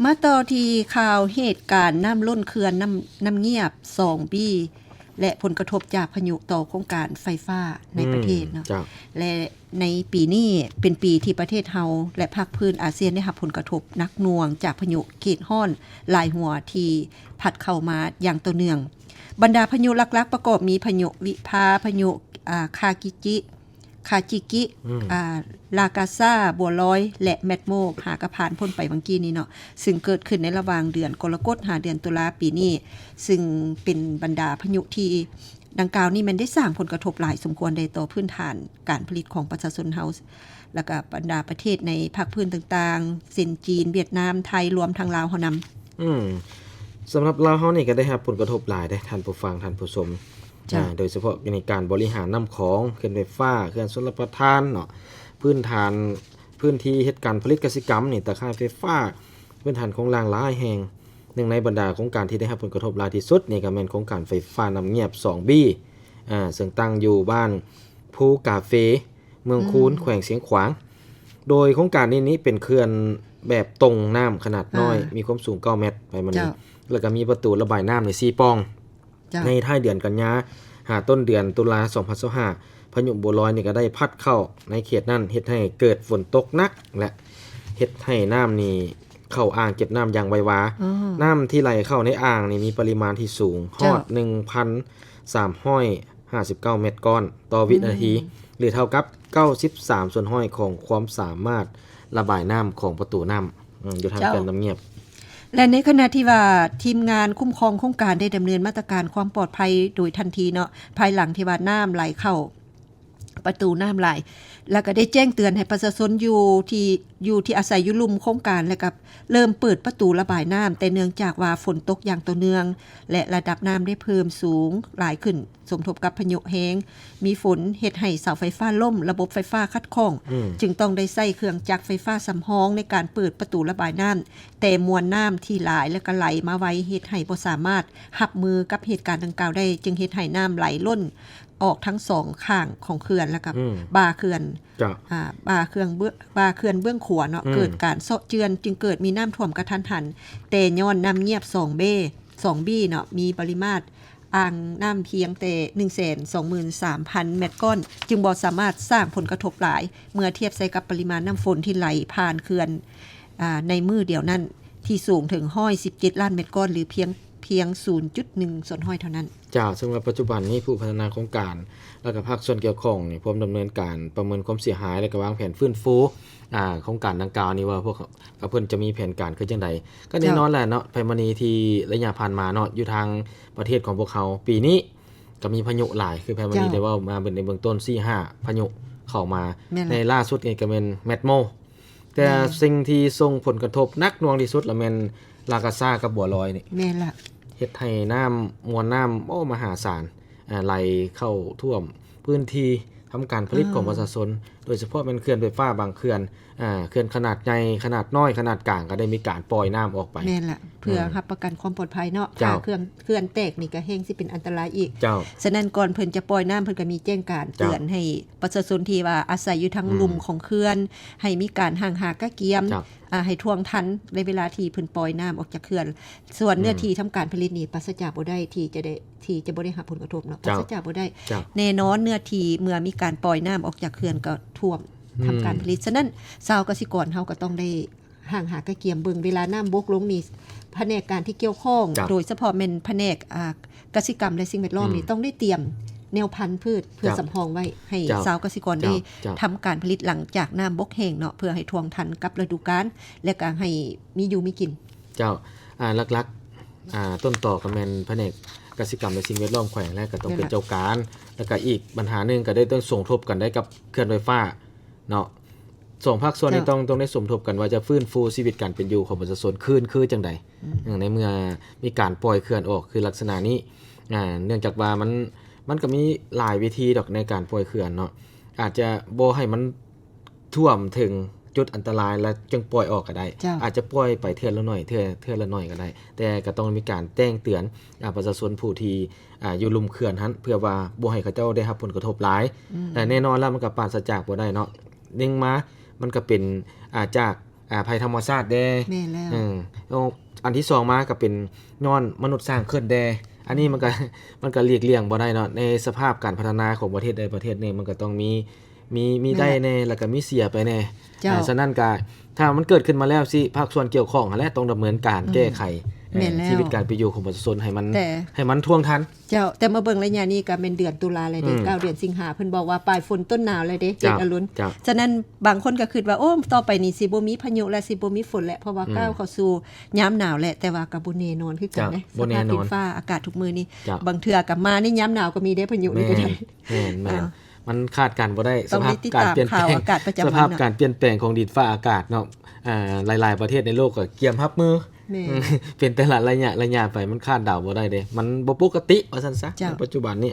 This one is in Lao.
ມາຕໍ່ທີ່ຂ່າວເຫດການນ້ຳລົ້ນເຂື່ອນນ້ຳ ນ້ຳງຽບສອງບີ ແລະ ຜົນກະທົບຈາກພາຍຸຕໍ່ໂຄງການໄຟຟ້າໃນປະເທດເນາະ. ອືມ ເຈົ້າ. ແລະ ໃນປີນີ້ເປັນປີທີ່ປະເທດເຮົາ ແລະ ພາກພື້ນອາຊຽນໄດ້ຮັບຜົນກະທົບໜັກໜ່ວງຈາກພາຍຸເຂດຮ້ອນຫຼາຍຫົວທີ່ພັດເຂົ້າມາຢ່າງຕໍ່ເນື່ອງ. ບັນດາພາຍຸຫຼັກໆປະກອບມີພາຍຸວິພາ, ພາຍຸ ອາ ຄາກິຈິ ຄາຈິກິ ອືມ ອາ ລາກາຊາ, ບົວລອຍ ແລະ ແມັດໂມ ຫາກະຜ່ານພົ້ນໄປຫວ່າງກີ້ນີ້ເນາະ, ຊຶ່ງເກີດຂຶ້ນໃນລະຫວ່າງເດືອນກໍລະກົດຫາເດືອນຕຸລາປີນີ້, ຊຶ່ງເປັນບັນດາພາຍຸທີ່ດັ່ງກ່າວນີ້ແມ່ນໄດ້ສ້າງຜົນກະທົບຫຼາຍສົມຄວນໃດຕໍ່ພື້ນຖານການຜະລິດຂອງປະຊາຊົນເຮົາ ແລ້ວກະບັນດາປະເທດໃນພາກພື້ນຕ່າງໆ ເຊັ່ນ ຈີນ, ຫວຽດນາມ, ໄທ ລວມທັງລາວເຮົານຳ. ອືມ ສຳລັບລາວເຮົານີ້ກໍໄດ້ຮັບຜົນກະທົບຫຼາຍເດ້ ທ່ານຜູ້ຟັງ ທ່ານຜູ້ຊົມ. ເຈົ້າ. ອາ ໂດຍສະເພາະໃນການບໍລິຫານນ້ຳຂອງ, ເຂື່ອນໄຟຟ້າ, ເຂື່ອນຊົນລະປະທານເນາະ, ພື້ນຖານ ພື້ນທີ່ເຮັດການຜະລິດກະສິກຳນີ້, ຕາຂ່າຍໄຟຟ້າ, ພື້ນຖານໂຄງລ່າງຫຼາຍແຫ່ງ. ໜຶ່ງໃນບັນດາໂຄງການທີ່ໄດ້ຮັບຜົນກະທົບຫຼາຍທີ່ສຸດນີ້ກໍແມ່ນໂຄງການໄຟຟ້ານ້ຳງຽບສອງບີ ອາ ເຊິ່ງຕັ້ງຢູ່ບ້ານພູກາເຟ ເມືອງຄູນ ອືມ ແຂວງຊຽງຂວາງ. ໂດຍໂຄງການນີ້ນີ້ເປັນເຂື່ອນແບບຕົງນ້ຳຂະໜາດນ້ອຍ ອາ ມີຄວາມສູງເກົ້າແມັດ ໄປມານີ້ ເຈົ້າ ແລ້ວກໍມີປະຕູລະບາຍນ້ຳໃນສີ່ປ່ອງ. ເຈົ້າ. ໃນທ້າຍເດືອນກັນຍາ ຫາຕົ້ນເດືອນຕຸລາ ສອງພັນຊາວຫ້າ ພາຍຸບົວລອຍນີ້ກໍໄດ້ພັດເຂົ້າໃນເຂດນັ້ນ ເຮັດໃຫ້ເກີດຝົນຕົກໜັກ ແລະ ເຮັດໃຫ້ນ້ຳນີ້ເຂົ້າອ່າງເກັບນ້ຳຢ່າງໄວວາ. ອໍ ນ້ຳທີ່ໄຫຼເຂົ້າໃນອ່າງນີ້ມີປະລິມານທີ່ສູງ ເຈົ້າ ຮອດໜຶ່ງພັນສາມຮ້ອຍຫ້າສິບເກົ້າແມັດກ້ອນຕໍ່ວິນາທີ ອືມ ຫຼືເທົ່າກັບເກົ້າສິບສາມສ່ວນຮ້ອຍຂອງຄວາມສາມາດລະບາຍນ້ຳຂອງປະຕູນ້ຳ ອືມ ຢູ່ທາງ ເຈົ້າ ເຂື່ອນນ້ຳງຽບ. ແລະ ໃນຂະນະທີ່ວ່າທີມງານຄຸ້ມຄອງໂຄງການໄດ້ດຳເນີນມາດຕະການຄວາມປອດໄພໂດຍທັນທີເນາະ ພາຍຫຼັງທີ່ວ່ານ້ຳໄຫຼເຂົ້າປະຕູນ້ຳຫຼາຍ ແລ້ວກໍໄດ້ແຈ້ງເຕືອນໃຫ້ປະຊາຊົນຢູ່ທີ່ ຢູ່ທີ່ອາໄສຢູ່ລຸ່ມໂຄງການ ແລ້ວກໍເລີ່ມເປີດປະຕູລະບາຍນ້ຳ ແຕ່ເນື່ອງຈາກວ່າຝົນຕົກຢ່າງຕໍ່ເນື່ອງ ແລະ ລະດັບນ້ຳໄດ້ເພີ່ມສູງຫຼາຍຂຶ້ນ ສົມທົບກັບພາຍຸແຮງ ມີຝົນເຮັດໃຫ້ເສົາໄຟຟ້າລົ້ມ, ລະບົບໄຟຟ້າຂັດຂ້ອງ, ອືມ ຈຶ່ງຕ້ອງໄດ້ໃຊ້ເຄື່ອງຈັກໄຟຟ້າສຳຮອງໃນການເປີດປະຕູລະບາຍນ້ຳ, ແຕ່ມວນນ້ຳທີ່ຫຼາຍ ແລະ ກໍໄຫຼມາໄວ ເຮັດໃຫ້ບໍ່ສາມາດຮັບມືກັບເຫດການດັ່ງກ່າວໄດ້, ຈຶ່ງເຮັດໃຫ້ນ້ຳໄຫຼລົ້ນອອກທັງສອງຂ້າງຂອງເຂື່ອນ ແລ້ວກໍ ອືມ ບ່າເຂື່ອນ ເຈົ້າ ອາ ບ່າເຂື່ອນເບື້ອງ ບ່າເຂື່ອນເບື້ອງຂວາເນາະ, ອືມ ເກີດການເຊາະເຈື່ອນ, ຈຶ່ງເກີດມີນ້ຳຖ້ວມກະທັນຫັນ, ແຕ່ຍ້ອນນ້ຳງຽບສອງເບ ສອງບີເນາະ ມີປະລິມານ ອ່າງນ້ຳພຽງແຕ່ໜຶ່ງແສນສອງໝື່ນສາມພັນແມັດກ້ອນ ຈຶ່ງບໍ່ສາມາດສ້າງຜົນກະທົບຫຼາຍ ເມື່ອທຽບໃສ່ກັບປະລິມານນ້ຳຝົນທີ່ໄຫຼຜ່ານເຂື່ອນ ອາ ໃນມື້ດຽວນັ້ນ ທີ່ສູງເຖິງຮ້ອຍສິບເຈັດລ້ານແມັດກ້ອນ ຫຼື ພຽງ ພຽງສູນຈຸດໜຶ່ງສ່ວນຮ້ອຍເທົ່ານັ້ນ. ເຈົ້າ, ເຊິ່ງວ່າປັດຈຸບັນນີ້ຜູ້ພັດທະນາໂຄງການ ແລ້ວກໍພາກສ່ວນກ່ຽວຂ້ອງນີ້ ພ້ອມດຳເນີນການປະເມີນຄວາມເສຍຫາຍ ແລ້ວກໍວາງແຜນຟື້ນຟູ ອາ ໂຄງການດັ່ງກ່າວນີ້ວ່າ ພວກ ວ່າເພິ່ນຈະມີແຜນການຄືຈັ່ງໃດ. ກໍແນ່ນອນແຫຼະເນາະ ເຈົ້າ ໄພມະນີ ທີ່ໄລຍະຜ່ານມາເນາະ ຢູ່ທາງປະເທດຂອງພວກເຮົາ ປີນີ້ກໍມີພາຍຸຫຼາຍ ຄືໄພມະນີ ເຈົ້າ ໄດ້ເວົ້າມາເບິ່ງໃນເບື້ອງຕົ້ນ ສີ່ຫ້າພາຍຸເຂົ້າມາ ແມ່ນລະ ໃນລ່າສຸດນີ້ກໍແມ່ນແມັດໂມ ແຕ່ ແມ່ນ ສິ່ງທີ່ສົ່ງຜົນກະທົບໜັກໜ່ວງທີ່ສຸດລະແມ່ນລາກາຊາກັບບົວລອຍນີ້ ແມ່ນລະ ເຮັດໃຫ້ນ້ຳ ມວນນ້ຳ ໂອ້ ມະຫາສານ ອ່າ ໄຫຼເຂົ້າຖ້ວມພື້ນທີ່ທຳການຜະລິດຂອງປະຊາຊົນ ໂດຍສະເພາະແມ່ນເຂື່ອນໄຟຟ້າບາງເຂື່ອນ ອ່າ ເຂື່ອນຂະໜາດໃຫຍ່ ຂະໜາດນ້ອຍ ຂະໜາດກາງ ກໍໄດ້ມີການປ່ອຍນ້ຳອອກໄປ ແມ່ນລະ ເພື່ອ ອືມ ຮັບປະກັນຄວາມປອດໄພເນາະ ເຈົ້າ ຖ້າເຂື່ອນ ເຂື່ອນແຕກນີ້ກໍແຮ່ງຊິເປັນອັນຕະລາຍອີກ ເຈົ້າ ສະນັ້ນ ກ່ອນເພິ່ນຈະປ່ອຍນ້ຳ ເພິ່ນກໍມີແຈ້ງການ ເຈົ້າ ເຕືອນໃຫ້ປະຊາຊົນທີ່ວ່າອາໄສຢູ່ທາງ ອືມ ລຸ່ມຂອງເຂື່ອນ ໃຫ້ມີການຫ້າງຫາກະກຽມ ເຈົ້າ ອາ ໃຫ້ທ່ວງທັນໃນເວລາທີ່ເພິ່ນປ່ອຍນ້ຳອອກຈາກເຂື່ອນ. ສ່ວນເນື້ອ ອືມ ທີ່ທຳການຜະລິດນີ້ ປາສະຈາກບໍ່ໄດ້ທີ່ຈະໄດ້ ທີ່ຈະບໍ່ໄດ້ຮັບຜົນກະທົບເນາະ ເຈົ້າ ປາສະຈາກບໍ່ໄດ້ ເຈົ້າ ແນ່ນອນ ເນື້ອທີ່ເມື່ອມີການປ່ອຍນ້ຳອອກຈາກເຂື່ອນກໍຖ້ວມ ອືມ ທຳການຜະລິດ. ສະນັ້ນ ຊາວກະສິກອນເຮົາກໍຕ້ອງໄດ້ຫ້າງຫາກະກຽມເບິ່ງ ເວລານ້ຳບົກລົງນີ້ ພະແນກການທີ່ກ່ຽວຂ້ອງ ເຈົ້າ ໂດຍສະເພາະແມ່ນພະແນກ ອາ ກະສິກຳ ແລະ ສິ່ງແວດລ້ອມນີ້ ອືມ ຕ້ອງໄດ້ຕຽມແນວພັນພືດເພື່ອ ເຈົ້າ ສຳຮອງໄວ້ໃຫ້ ເຈົ້າ ຊາວກະສິກອນ ເຈົ້າ ໄດ້ ເຈົ້າ ທຳການຜະລິດຫຼັງຈາກນ້ຳບົກແຫ້ງເນາະ ເພື່ອໃຫ້ທ່ວງທັນກັບລະດູການ ແລະ ກໍໃຫ້ມີຢູ່ມີກິນ. ເຈົ້າ ອ່າ ຫຼັກໆ ອ່າ ຕົ້ນຕໍກໍແມ່ນພະແນກກະສິກຳ ແລະ ສິ່ງແວດລ້ອມແຂວງ ແລະ ກໍຕ້ອງເປັນ ແມ່ນລະ ເຈົ້າການ ແລ້ວກໍອີກບັນຫາໜຶ່ງກໍໄດ້ຕ້ອງສົມທົບກັນໄດ້ກັບເຂື່ອນໄຟຟ້າເນາະ. ສອງພາກສ່ວນນີ້ ເຈົ້າ ຕ້ອງ ຕ້ອງໄດ້ສົມທົບກັນວ່າຈະຟື້ນຟູຊີວິດການເປັນຢູ່ຂອງປະຊາຊົນຄືນຄືຈັ່ງໃດ ອືມ ໃນເມື່ອມີການປ່ອຍເຂື່ອນອອກຄືລັກສະນະນີ້ ອ່າ ເນື່ອງຈາກວ່າມັນ ມັນກໍມີຫຼາຍວິທີດອກໃນການປ່ອຍເຂື່ອນເນາະ ອາດຈະບໍ່ໃຫ້ມັນ ຖ້ວມເຖິງຈຸດອັນຕະລາຍແລ້ວຈຶ່ງປ່ອຍອອກກໍໄດ້ ເຈົ້າ ອາດຈະປ່ອຍໄປເທື່ອລະໜ້ອຍ ເທື່ອ ເທື່ອລະໜ້ອຍກໍໄດ້ ແຕ່ກໍຕ້ອງມີການແຈ້ງເຕືອນ ອາ ປະຊາຊົນຜູ້ທີ່ ອາ ຢູ່ລຸ່ມເຂື່ອນຫັ້ນ ເພື່ອວ່າບໍ່ໃຫ້ເຂົາເຈົ້າໄດ້ຮັບຜົນກະທົບຫຼາຍ ອືມ ແລະ ແນ່ນອນແລ້ວມັນກໍປາສະຈາກບໍ່ໄດ້ເນາະ ໜຶ່ງມາ ມັນກໍເປັນ ອາ ຈາກ ອ່າ ໄພທຳມະຊາດແດ່ ແມ່ນແລ້ວ ເອີ ອັນທີສອງມາກໍເປັນຍ້ອນມະນຸດສ້າງຂຶ້ນແດ່ ອັນນີ້ມັນກໍ ມັນກໍຫຼີກລ່ຽງບໍ່ໄດ້ເນາະ ໃນສະພາບການພັດທະນາຂອງປະເທດໃດປະເທດໜຶ່ງ ມັນກໍຕ້ອງມີ ມີ ມີໄດ້ແດ່ ແລ້ວກໍມີເສຍໄປແດ່ ເຈົ້າ ອ່າ ສະນັ້ນກໍ ຖ້າມັນເກີດຂຶ້ນມາແລ້ວຊິ ພາກສ່ວນກ່ຽວຂ້ອງຫັ້ນແຫຼະຕ້ອງດຳເນີນການ ອືມ ແກ້ໄຂ ແມ່ນແລ້ວ ຊີວິດການເປັນຢູ່ຂອງປະຊາຊົນໃຫ້ມັນ ໃຫ້ມັນທ່ວງທັນ ເຈົ້າ ແຕ່ມາເບິ່ງໄລຍະນີ້ກໍແມ່ນເດືອນຕຸລາແລ້ວເດ້ ອືມ ເກົ້າເດືອນສິງຫາ ເພິ່ນບອກວ່າປາຍຝົນຕົ້ນໜາວແລ້ວເດ້ ເຈົ້າ ເຈັດອະລຸນ ເຈົ້າ ສະນັ້ນບາງຄົນກໍຄິດວ່າ ໂອ້ ຕໍ່ໄປນີ້ຊິບໍ່ມີພາຍຸແລ້ວ ຊິບໍ່ມີຝົນແລ້ວ ເພາະວ່າ ອືມ ກ້າວເຂົ້າສູ່ຍາມໜາວແລ້ວ ແຕ່ວ່າກໍບໍ່ແນ່ນອນຄືກັນເດ້ ເຈົ້າ ສະພາບດິນຟ້າອາກາດທຸກມື້ນີ້ ເຈົ້າ ບາງເທື່ອກໍມາໃນຍາມໜາວກໍມີເດ້ ພາຍຸນີ້ກໍໄດ້ ແມ່ນ ແມ່ນ ອ່າ ມັນຄາດການບໍ່ໄດ້ ຕ້ອງໄດ້ຕິດຕາມຂ່າວອາກາດປະຈຳວັນເນາະ ສະພາບການປ່ຽນແປງຂອງດິນຟ້າອາກາດເນາະ ອ່າ ຫຼາຍໆປະເທດໃນໂລກກໍກຽມຮັບມື ແມ່ນ ເປັນແຕ່ລະໄລຍະໆໄປ ມັນຄາດເດົາບໍ່ໄດ້ເດ້ ມັນບໍ່ປົກກະຕິວ່າຊັ້ນຊະ ເຈົ້າ ໃນປັດຈຸບັນນີ້